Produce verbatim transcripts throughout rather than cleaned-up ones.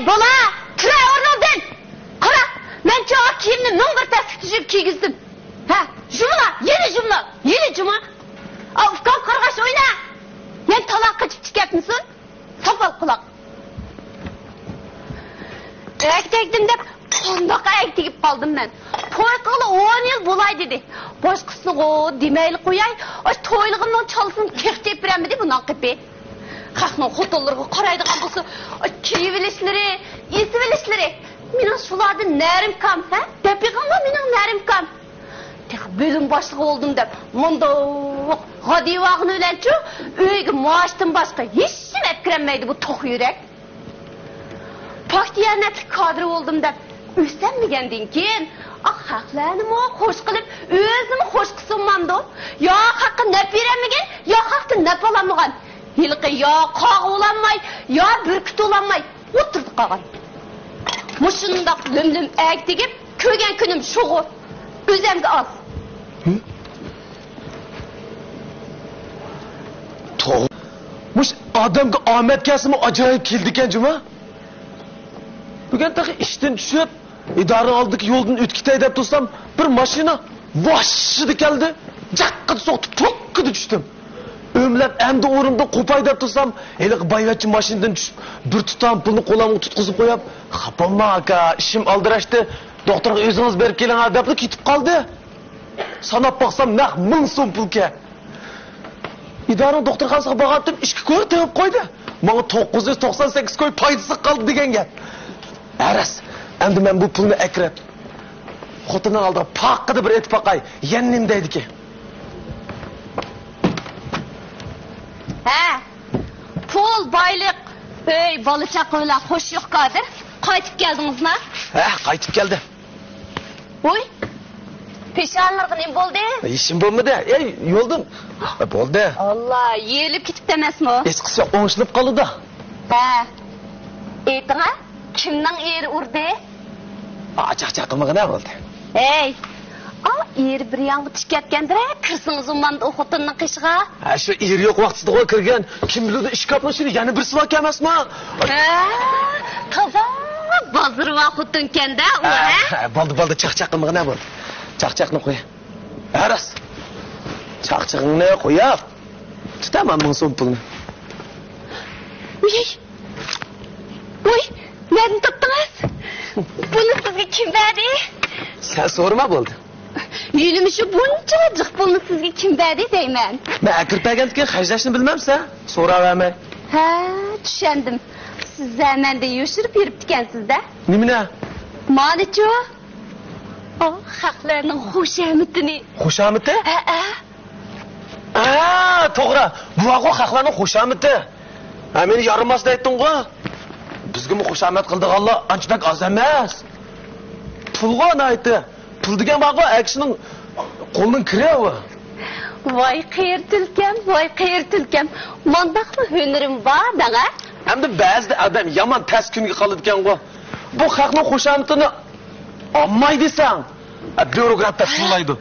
بولا، تۇرە ئورنۇڭدىن! قارا، مەن چاغ كىيىمنى مىڭ بىر تەسلىك تۈزۈپ كىيگۈزدۈم. ھە، جۇملا، يەنە جۇملا، يەنە جۇملا. ئا، ئۇكام قارغاش ئوينا! يەنە تالاق قېچىپ چىقىپتىمسۇن؟ ساپال قۇلاق. ئەگدەگدىم دەپ قانداق ئەگدىگىپ قالدىم مەن. توي قىلغىلى ئون يىل بولاي دېدى. باشقىسىنىغۇ دېمەيلا قوياي، ئاش تويلىغىنىنىڭ چالىسىنى تېخىچە ئېلىپ بېرەلمىدى بۇنىڭ قېپى. خەقنىڭ خوتۇنلىرىغا قارايدىغان بولسا، ئاي، كىيىۋېلىشلىرى، ئېسىۋېلىشلىرى. مېنىڭ شۇلاردىن نەرىم كام، ھە؟ دەپ بېقىڭلار مېنىڭ نەرىم كام. تېخى بۆلۈم باشلىقى بولدۇم دەپ، مۇنداق غادىۋاغىنى بىلەنچۇ، ئۆيگە مائاشتىن باشقا ھېچنېمە ئەپ كىرەلمەيدۇ بۇ توخۇ يۈرەك. پاكتىيانەتلىك كادىر بولدۇم دەپ ئۆستەلمىگەندىن كېيىن، ئا، خەقلەرنىمۇ خوش قىلىپ، ئۆزىنىمۇ خوش قىلسۇنمامدۇ؟ يا خەققە نەپ بېرەلمىگەن، يا خەقتىن نەپ ئالالمىغان. ھېلىقى يا قاغا بولالماي، يا بۈركۈت بولالماي ئوتتۇرىدا قالغان. مۇشۇنداق لۆم-لۆم ئەگدىگىپ كۆرگەن كۈنۈم شۇغۇ. ئۆزەمگە ئاز. ھە؟ توغرا. مۇش ئادەمگە ئامەت كەلسىمۇ ئاجايىپ كېلىدىكەن جۇما. بۈگۈن تېخى ئىشتىن چۈشۈپ، ئىدارە ئالدىدىكى يولدىن ئۆتۈپ كېتەي دەپ تۇرسام، بىر ماشىنا ۋاششىدە كەلدى، جاققىدە سوقتى، پوققىدە چۈشتۈم. ئۆمىلەپ ئەمدى ئورنۇمدىن قوپاي دەپ تۇرسام، ھېلىقى بايۋەچچە ماشىنىدىن چۈشۈپ، بىر تۇتام پۇلنى قولۇمغا تۇتقۇزۇپ قويۇپ، خاپا بولما ئاكا، ئىشىم ئالدىراشتى، دوختۇرغا ئۆزىڭىز بېرىپ كېلىڭ دەپلا كېتىپ قالدى. ساناپ باقسام، نەق مىڭ سوم پۇلكەن. ئىدارىنىڭ دوختۇرخانىسىغا بارغانتىم، ئىككى كوي تېپىپ قويدى. ماڭا توققۇز يۈز توقسان سەككىز كوي پايدىسىغا قالدى دېگەن گەپ. ھە راست، ئەمدى مەن بۇ پۇلنى ئەكىرىپ، خوتۇننىڭ ئالدىغا پاققىدە بىر ئېتىپ باقاي، يەنە نېمە دەيدىكىن. ھە، پۇل، بايلىق، ئۆي، بالا-چاقا بىلەن خوش يوق قادىر. قايتىپ كەلدىڭىزما؟ ھە، قايتىپ كەلدىم. ۋوي، پېشانىلىرىغا نېمە بولدى؟ ھېچنېمە بولمىدى. ئەي، يولدىن. بولدى. ئاللا، يېرىلىپ كېتىپتۇ ئەمەسمۇ؟ ھېچقىسى يوق، ئوڭشىلىپ قالىدۇ. ھە. ئېيتىڭا، كىمنىڭ ئېرى ئۇردى؟ ئا، چاقچاق قىلمىغىنا بولدى. ھەي، ئا، ئېرى بىر يانغا چىقىپ كەتكەندىرە، كىرسىڭىز ئۇممامدا ئۇ خوتۇننىڭ قېشىغا. ھە، شۇ ئېرى يوق ۋاقتىدىغۇ كىرگەن. كىم بىلىدۇ، ئىشكاپنىڭ ئىچىدە يەنە بىرسى باركەن ئەمەسمۇ؟ ھە، تازا بازىرى بار خوتۇنكەن-دە ئۇ، ھە، ھە؟ ھە، بولدى، بولدى، چاقچاق قىلمىغىنا بولدى. چاقچاقنى قوي. ھە، راست. چاقچىقىڭنى قويۇپ، تۇتاما مىڭ سوم پۇلنى. ۋىي! ۋوي، نەدىن تاپتىڭىز؟ بۇنى سىزگە كىم بەردى؟ سەن سورىما بولدى. ھېلىمۇ شۇ بۇنچىلا جىق پۇلنى سىزگە كىم بەردى دەيمەن. مەن ئەكىرىپ بەرگەندىكىن خەجلەشنى بىلمەمسەن؟ سوراۋەرمەي. ھە، چۈشەندىم. سىز مەندىن يوشۇرۇپ بېرىپتىكەنسىز-دە. نېمىنى؟ مانىچۇ. ئا، خەقلەرنىڭ خۇشامىتىنى. خۇشامىتى؟ ھەئە. ھە، توغرا. بۇ بارغۇ خەقلەرنىڭ خۇشامىتى. ھە، مېنى يارىماس دەيتتىڭغۇ. بىزگىمۇ خۇشامەت قىلىدىغانلار ئانچە بەك ئاز ئەمەس. پۇلغۇ ناھايىتى. پۇل دېگەن بارغۇ، ئەر كىشىنىڭ قولىنىڭ كىرى ئۇ. ۋاي قېرى تۈلكەم، ۋاي قېرى تۈلكەم. مانداقمۇ ھۈنىرىم بار دەڭە. ئەمدى بەزىدە ئادەم يامان تەس كۈنگە قالىدىكەنغۇ. بۇ خەقنىڭ خۇشامىتىنى ئالماي دېسەڭ، بيۇروكرات دەپ تىللايدۇ.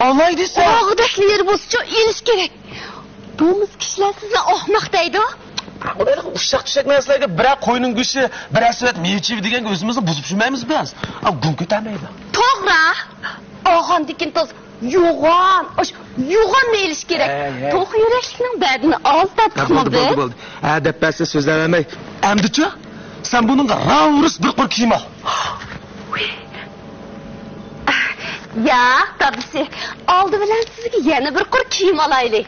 ئالاي دېسەڭ. ئاغدەكلىرى بولسىچۇ ئېلىش كېرەك. بۇمۇ كىشىلەر سىزنى ئاھماق دەيدۇ. ئۇششاق چۈشەك نەرسىلەرگە بىرەر قوينىڭ گۆشى، بىرەر سېۋەت مېۋە چىۋى دېگەنگە ئۆزىمىزنى بۇزۇپ چۈشمەيمىز بىز. گۇڭ كۆتەرمەيدۇ. توغرا. ئالغاندىكىن تاز يوغان، ئاش يوغان مېيىلىش كېرەك. ھەي، ھەي. توخۇ يۈرەكلىكنىڭ دەردىنى ئاز تارتتۇقمۇ بىز؟ بولدى، بولدى. ھە، دەپ بەرسە سۆزلەۋەرمەي. ئەمدىچۇ؟ سەن بۇنىڭغا راۋرۇس بىر قۇر كىيىم ئال. ياق، دادىسى. ئالدى بىلەن سىزگە يەنە بىر قۇر كىيىم ئالايلى.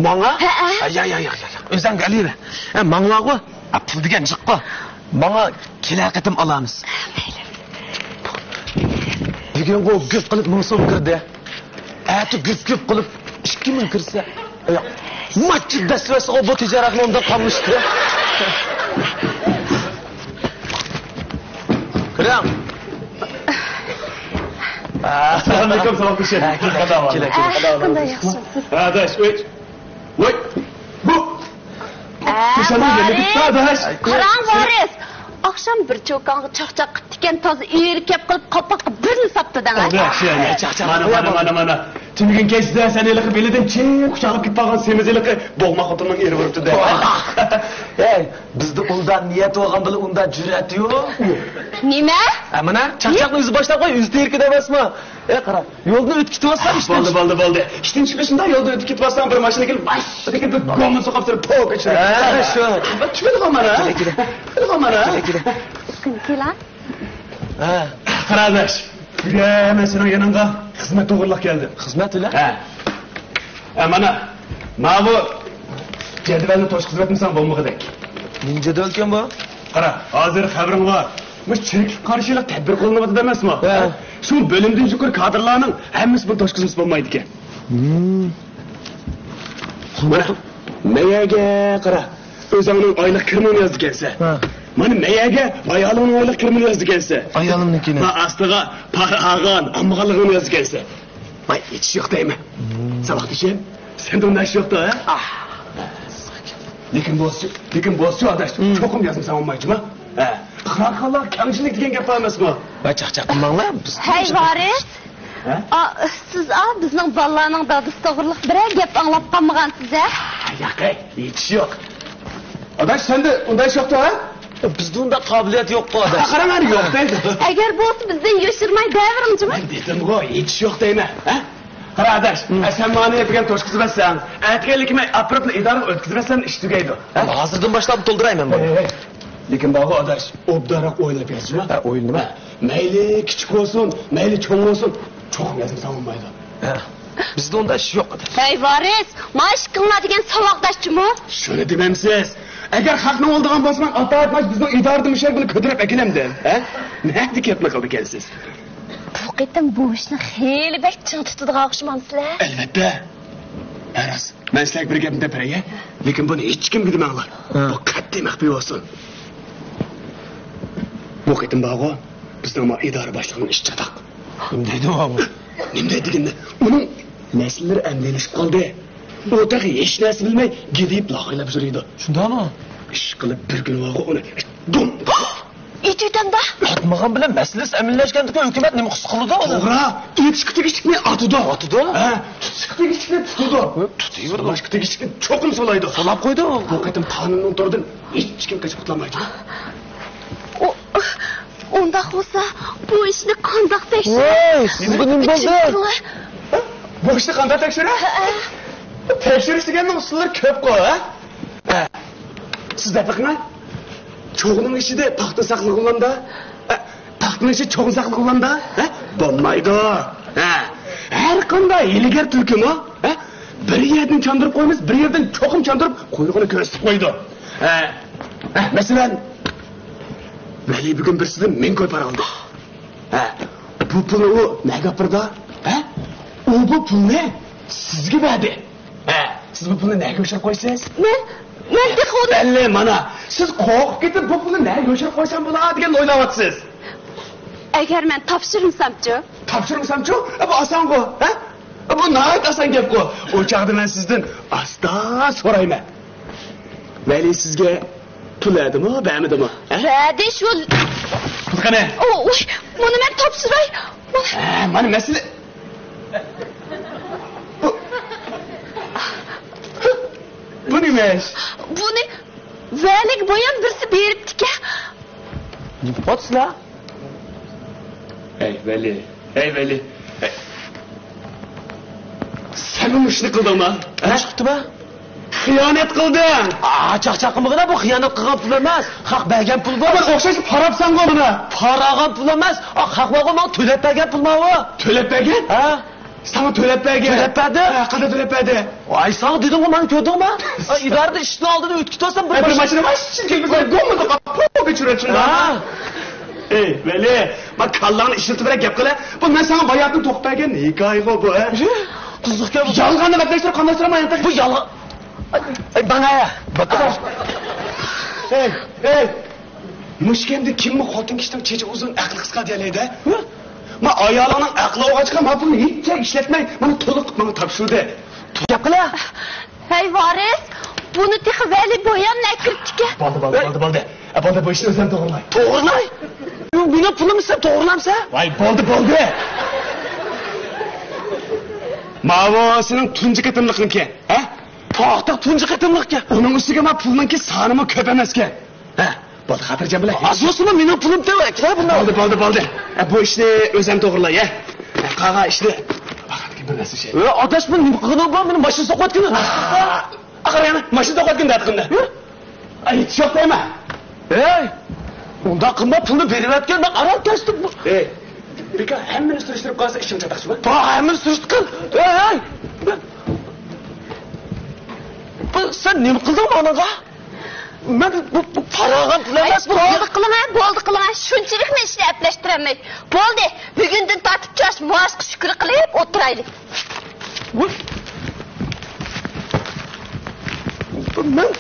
ماڭا؟ ھەئە. ھە، ياق، ياق، ياق، ياق. ئۆزۈڭگە ئېلىۋەر. ھە، ماڭىلاغۇ. ھە، پۇل دېگەن جىققۇ. ماڭا كېلەر قېتىم ئالامىز. بۈگۈنغۇ گۈپ قىلىپ مىڭ سوم كىردى. ئەتە گۈپ-گۈپ قىلىپ ئىككى مىڭ كىرسە، ماچچا دەسسىۋەتسىغۇ بۇ تىجارەتنى ئۇنداق قاملىشىپ. كىرىڭ. ئەسسالامۇئەلەيكۇم، سالام قىلىشىڭ. كېلە، كېلە، كېلە. قانداق ئەھۋالىڭىز؟ ياخشىمۇسىز؟ ھە، ئاداش، ئۆچ. ۋاي، بۇ. ئە، قۇشاننى يەملىدىك، ئاداش. قاراڭ، ۋارىس. ئاخشام بىر چوكانغا چاقچاق قىپتىكەن، تازا ئېرى كەپ قىلىپ قاپاققا بىرنى ساپتۇ دەڭە. مانا، مانا، مانا، مانا. تۈنۈگۈن كەچتە سەن ھېلىقى بېلىدىن چىڭ قۇچاقلاپ كېتىپ قالغان سېمىز ھېلىقى بوغما خوتۇننىڭ ئېرى بولۇپتۇ-دە. ھەي، بىزدە ئۇنداق نىيەت بولغان بىلەن ئۇنداق جۈرئەت يوق. نېمە؟ ھە، مانا، چاقچاقنى ئۆزى باشلاپ قوي، ئۆزى تېرىكىدە ئەمەسمۇ؟ ئەي، قارا، يولدىن ئۆتۈپ كېتىۋاتسام، ھە، ئىشتىن بولدى، چىقىش. بولدى، بولدى. ئىشتىن چىقىشىڭدا يولدىن ئۆتۈپ كېتىۋاتساڭ، بىر ماشىنا كېلىپ، ۋاش دېگەندە گومىنى سوقۇپ سېنى پوكقا چۈشۈرىدۇ. ھە، شۇ. تۈگىدىغان مانا. كېلە، كېلە. تۈگىدىغان مانا. كېلە، كېلە. كېلە. ھە. قارا ئاداش، بۈگۈن مەن سېنىڭ يېنىڭغا خىزمەت توغرىلىق كەلدىم. خىزمەت بىلەن؟ ھە. ھە، مانا، ماۋۇ جەدۋەلنى توشقۇزۇۋەتمىسەڭ بولمىغۇدەك. نېمە جەدۋەلكەن بۇ؟ قارا، ھازىر خەۋىرىڭ بار. مۇشۇ چىرىكلىك قارشىلىق تەدبىر قوللىنىۋاتىدۇ ئەمەسمۇ؟ ھە. شۇ بۆلۈمدىن يۇقىرى كادىرلارنىڭ ھەممىسى بۇنى توشقۇزمىسا بولمايدىكەن. ھىم. مانا، مەيەگە قارا. ئۆزۈڭنىڭ ئايلىق كىرىمىڭنى يازىدىكەنسەن. ھە. مانا مەيەگە ئايالىڭنىڭ ئايلىق كىرىمىنى يازىدىكەنسەن. ئايالىمنىڭكىنى. ھە، ئاستىغا پارا ئالغان، ئالمىغانلىقىڭنى يازىدىكەنسەن. ۋاي، ھېچ يوق دەيمەن. ھىم. ساۋاقدىشىم، سەندە ئۇنداق ئىش يوقتۇ، ھە؟ ئاھ. لېكىن بولسا، لېكىن بولسا ئاداش، ھىم. چوقۇم يازمىساڭ بولمايدۇ جۇما. ھە. ئىقرارخانلار كەڭچىلىك دېگەن گەپ بار ئەمەسمۇ؟ ۋاي، چاقچاق قىلماڭلار. بىز ھەي، ۋارىس. ھە؟ ئا، سىز، ئا، بىزنىڭ بالىلارنىڭ دادىسى توغرىلىق بىرەر گەپ ئاڭلاپ قالمىغانسىز، ھە؟ ياق، ھەي، ھېچ يوق. ئاداش، سەندە ئۇنداق ئىش يوقتۇ، ھە؟ بىزدە ئۇنداق قابىلىيەت يوققۇ، ئاداش. قاراڭ، ئەنە يوق دەيدۇ. ئەگەر بولسا، بىزدىن يوشۇرماي دەۋېرىڭ جۇما. مەن دېدىمغۇ، ھېچ يوق دەيمەن، ھە؟ قارا، ئاداش، ھىم. ئە، سەن مانا يەتكەن توشقۇزۇپ بەرسەڭ، ئەتىگەنلىكىمەن ئاپىرىپلا ئىدارىغا ئۆتكۈزۈپ بەرسەم، ئىش تۈگەيدۇ. ھە؟ ھازىردىن باشلاپ تولدۇرايمەن بۇنى. ھەي، ھەي. لېكىن بارغۇ، ئاداش، ئوبدانراق ئويلىنىپ يازچۇما. ھە، ئويلىنىمەن. مەيلى كىچىك بولسۇن، مەيلى چوڭ بولسۇن، چوقۇم يازمىساڭ بولمايدۇ. ھە. بىزدە ئۇنداق ئىش يوق، ئاداش. ھەي، ۋارىس، مانا ئىككىڭلار دېگەن ساۋاقداشچۇمۇ؟ شۇنى دېمەمسىز؟ ئەگەر خەقنىڭ ئالىدىغان بولسىمەن، ئاپارماس بىزنىڭ ئىدارىدىن مۇشۇ يەرگە بۇنى كۆتۈرۈپ ئەكېلەمدىم. ھە؟ نەدە گەپنى قىلدىكەنسىز؟ بۇ قېتىم بۇ ئىشنى خېلى بەك چىڭ تۇتىدىغان ئوخشىمامسىلەر؟ ئەلۋەتتە. ھە، راست. مەن سىلەرگە بىر گەپنى دەپ بېرەي، ھە؟ لېكىن بۇنى ھېچكىمگە دېمەڭلار. ھە. بۇ قەتئىي مەخپىي بولسۇن. بۇ قېتىم بارغۇ، بىزنىڭ ما ئىدارە باشلىقىنىڭ ئىشى چاتاق. نېمە دەيدۇ بۇ؟ نېمە دەيدۇ دېگەندە، ئۇنىڭ مەسىلىلىرى ئەمدىلىشىپ قالدى. ئۇ تېخى ھېچ نەرسە بىلمەي، گىدىيىپ لاغايلاپ يۈرىدۇ. شۇنداقمۇ؟ ئىشقىلىپ بىر كۈنى بارغۇ ئۇنى دۇم. ئېتىۋېتەمدۇ؟ ئاتمىغان بىلەن مەسىلىسى ئەمەلىيلەشكەندىكىن ھۆكۈمەت نېمە قىلسا قىلىدۇ ئۇنى؟ توغرا، ئېتىشقا تېگىشلىكنى ئاتىدۇ. ئاتىدۇ؟ ھە، تۇتۇشقا تېگىشلىكنى تۇتىدۇ. تۇتۇۋېرىدۇ. سولايدىغان چوقۇم سولايدۇ. سولاپ قويدى. بۇ قېتىم قانۇننىڭ تورىدىن ھېچكىم قېچىپ قۇتۇلالمايدۇ. ئۇ، ئۇنداق بولسا، بۇ ئىشنى قانداق تەكشۈرۈپ؟ ۋاي، سىزگە نېمە بولدى؟ بۇ ئىشنى قانداق تەكشۈرە؟ ھە. تەكشۈرۈش دېگەننىڭ ئۇسۇللىرى كۆپقۇ، ھە؟ ھە. سىز دەپ بېقىڭ. چوغنىڭ ئىچىدە پاختا ساقلىغۇلامدا؟ ھە؟ پاختىنىڭ ئىچىدە چوغنى ساقلىغۇلامدا؟ ھە؟ بولمايدۇ. ھە. ھەر قانداق ھىيلىگەر تۈلكىمۇ، ھە؟ بىر يەردىن چاندۇرۇپ قويمىسا، بىر يەردىن چوقۇم چاندۇرۇپ قۇيرۇقىنى كۆرسىتىپ قويىدۇ. ھە. ھە، مەسىلەن، ۋەلى بۈگۈن بىرسىدىن مىڭ كوي پارا ئالدى. ھە، بۇ پۇلنى ئۇ نەگە ئاپىرىدۇ؟ ھە؟ ئۇ بۇ پۇلنى سىزگە بەردى. ھە، سىز بۇ پۇلنى نەگە يوشۇرۇپ قويىسىز؟ مەن، مەن تېخى ئۇنى بەللى، مانا، سىز قورقۇپ كېتىپ، بۇ پۇلنى نەگە يوشۇرۇپ قويسام بولا دېگەننى ئويلاۋاتىسىز. ئەگەر مەن تاپشۇرمىسامچۇ؟ تاپشۇرمىسامچۇ؟ ئە، بۇ ئاسانغۇ، ھە؟ بۇ ناھايىتى ئاسان گەپقۇ. ئۇ چاغدا مەن سىزدىن ئاستا سورايمەن. ۋەلى سىزگە پۇل بەردىمۇ، بەرمىدىمۇ؟ ھە؟ بەردى، شۇ. پۇل قېنى؟ ئۇ، ئۇي، بۇنى مەن تاپشۇراي. ھە، مانا مەسىلە. بۇ، بۇ نېمە ئىش؟ بۇنى ۋەلىگە بايام بىرسى بېرىپتىكەن. نېمە قىلىۋاتىسىلەر؟ ھەي، ۋەلى. ھەي، ۋەلى. ھەي. سەنمۇ مۇشۇنى قىلدىڭما؟ ھە؟ نېمە چىقىپتۇ بۇ؟ خىيانەت قىلدىڭ. ئا، چاقچاق قىلمىغىنا، بۇ خىيانەت قىلغان پۇل ئەمەس. خەق بەرگەن پۇل بۇ. بىر ئوخشاش پارا ئاپسەنغۇ بۇنى. پارا ئالغان پۇل ئەمەس. ئا، خەق بارغۇ، ماڭا تۆلەپ بەرگەن پۇل ماۋۇ. تۆلەپ بەرگەن؟ ھە؟ ساڭا تۆلەپ بەرگەن. تۆلەپ بەردى. ھە، قانداق تۆلەپ بەردى؟ ۋاي، ساڭا دېدىمغۇ، مانا كۆردۈڭمۇ؟ ئا، ئىدارىدە ئىشىكنىڭ ئالدىدا ئۆتۈپ كېتىۋاتسام، بىر ھە، بىر ماشىنا ماشىنا ماشىنا كېلىپ قالسا، گومىدا قاپۇپ كۆچۈرۈۋەتسۇن. ھە. ئەي، ۋەلى، ما كاللاڭنى ئىشلىتىۋېرە گەپ قىلە. بۇ مەن ساڭا باياتىن توختايگەن ھېكايىغۇ بۇ، ھە؟ قىزىقكەن بۇ. يالغاننى گەپلەشتۈرۈپ قاملاشتۇرما يانتاق. بۇ يالغان. ئەي، ماڭا يا. ئەي، ئەي. مۇشۇ كەمدە كىممۇ خوتۇن كىشىنىڭ چېچى ئۇزۇن، ئەقلى قىسقا دېيەلەيدۇ، ھە؟ ما ئايالىڭنىڭ ئەقلى ئوغاچقا، ما پۇلنى ھېچ ئىشلەتمەي، مانا تولۇق ماڭا تاپشۇردى. گەپ قىلە. ھەي، ۋارىس، بۇنى تېخى ۋەلى بوياملا ئەكىرىپتىكەن. بولدى، بولدى، بولدى، بولدى. ئە، بولدى، بۇ ئىشنى ئۆزۈم توغرىلاي. توغرىلاي؟ مېنىڭ پۇلۇمنى سەن توغرىلامسەن؟ ۋاي، بولدى، بولدى. ماۋۇ سېنىڭ تۇنجى قېتىملىقىڭكەن، ھە؟ توختاق، تۇنجى قېتىملىقكەن. ئۇنىڭ ئۈستىگە ما پۇلنىڭكى سانىمۇ كۆپ ئەمەسكەن. ھە، بولدى، خاتىرجەم بول. ئاز بولسىمۇ مېنىڭ پۇلۇم تەۋەكىلە بۇنداق. بولدى، بولدى، بولدى. ئە، بۇ ئىشنى ئۆزۈم توغرىلاي، ھە؟ ئە، قالغان ئىشنى. بىر نەرسە ئىش. ئە، ئاداش، بۇ نېمە قىلغىنىڭ بار؟ مېنى ماشىنا سوقۇۋەتكىنى. ئاخىر يەنە ماشىنا توختاتقىن دەتقىندە. ئاي، ھېچ يوق دەيمەن. ئەي، ئۇنداق قىلما، پۇلنى بېرىۋەتكىن، مەن ئاران كەچتىم. ئەي، بىكار ھەممىنى سۈرۈشتۈرۈپ قالسا ئىشىم چاتاقچىما؟ بۇ ھەممىنى سۈرۈشتۈرۈپ قىل. ئەي، ئەي. بۇ، سەن نېمە قىلدىڭ مانىڭغا؟ مەن بۇ، بۇ پاراغان پۇل ئەمەس بۇ. بولدى قىلىڭە، بولدى قىلىڭە. شۇنچىلىكمۇ ئىشنى ئەپلەشتۈرەلمەي. بولدى، بۈگۈندىن تارتىپ چاش مائاشقا شۈكۈر قىلىپ ئولتۇرايلى. ۋۇي. مەن.